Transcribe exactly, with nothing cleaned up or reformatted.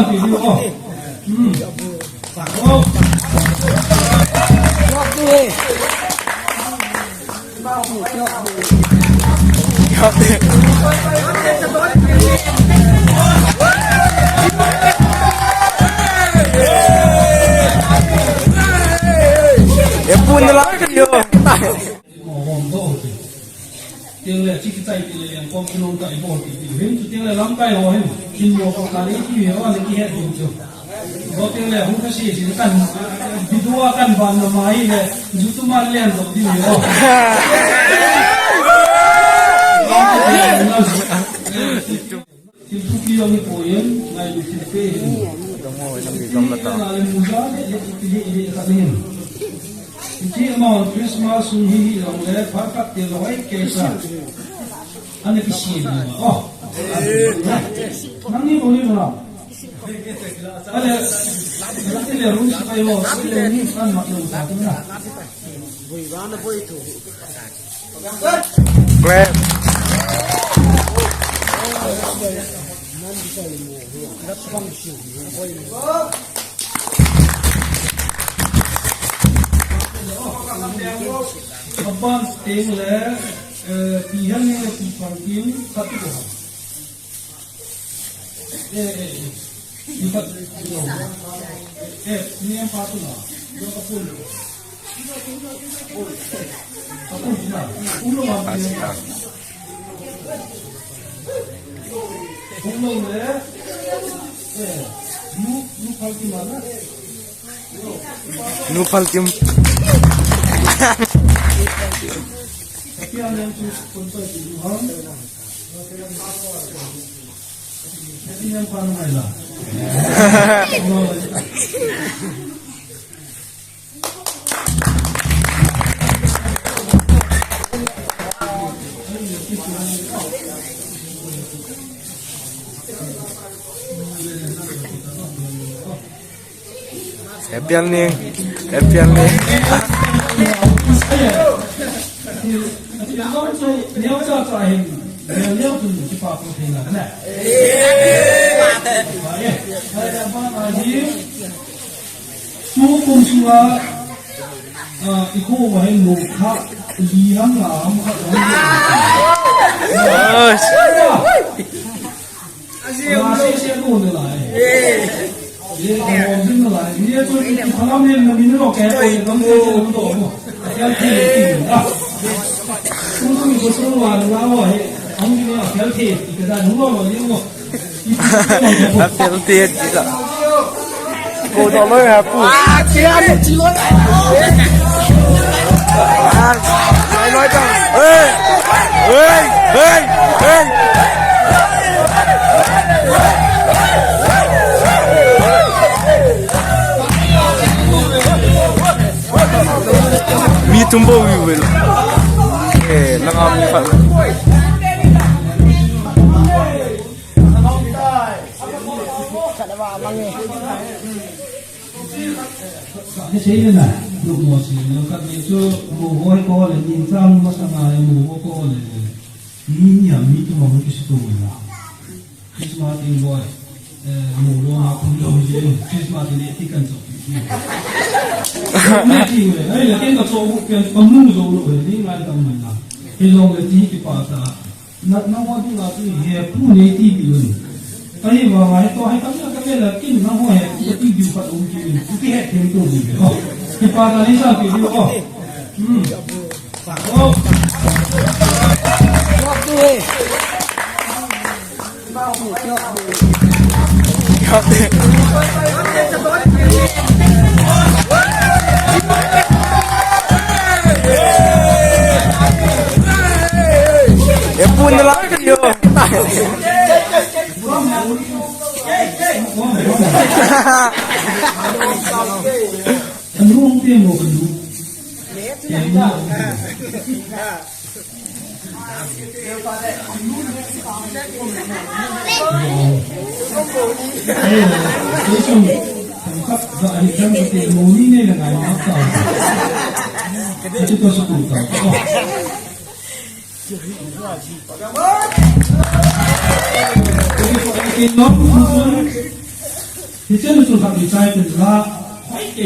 Video ko. Hmm. Oh. Epun la yo. Mo hom do ti. Tiang le chi kichai ti le yang kom kilong kai bol ti ti. Hin tu tiang le lam kai ho hin. Kin mo ko ka le ti ho le ki he ding chu. Bo tiang le hung ka si si kan. Bidua kan ban na mai le. Ju tu man len do ti ho. Thil thupi jong hi poi in, ngailut thil pe hin. Thil pe na le muja le, le, le, le, le, khat hin. Hiche amahon Christmas sung hi hi jong le, phat khat te lou ai kei sa. Ana kisem ni ma. Oh. Nang ni bol ni ma. Ale, ale, room si kai mo, si le ni, an ma le sa tu na. Clap. Aban teng le, eh, pi han ne pi pang kim, satu ko. Eh, eh, eh. Ipat, eh, ni yang patut lah. Dua kapul. Kapul lah. Ulo lah. Ulo le. Eh, nu, nu palki mana? Nu palkim. Tapi yang tu kontak itu, ha? Happy New Year. Happy New Year. Tukum sunga, ah, ikho vahe mukha, liham laham kha. Yes. Apel te ti la. Ko do loi ha pu. Ah, chi loi. Ah, chi loi ta. Hey! Hey! Hey! Hey! Mi tum bou uvin. Eh, langa mi khat. Ni sei le na, lu mo sei le, khat ni chu, mo hoi ko le, ni chang mo sa na, mo ko le. Ni ya, mi tum mo ki su tu na. Christmas in boy. Eh, mo lo na kum lo je. Christmas in ti kan so. Ni ti le, ai le ken ka so bu ken pa mu zo lo le ni ngai tam mai na. Hi lo le ti ki pa ta. Na, na wa du la ti he pu ne ti bi lo. Ka hi wa wa to hai ka ka le la kin na ho he pu ti bi pa um ki. Ti he ken to bi. Oh. Ki pa ta ni sa ki bi oh. Hmm. Hiche chu khat ni chai tin la, hoi ke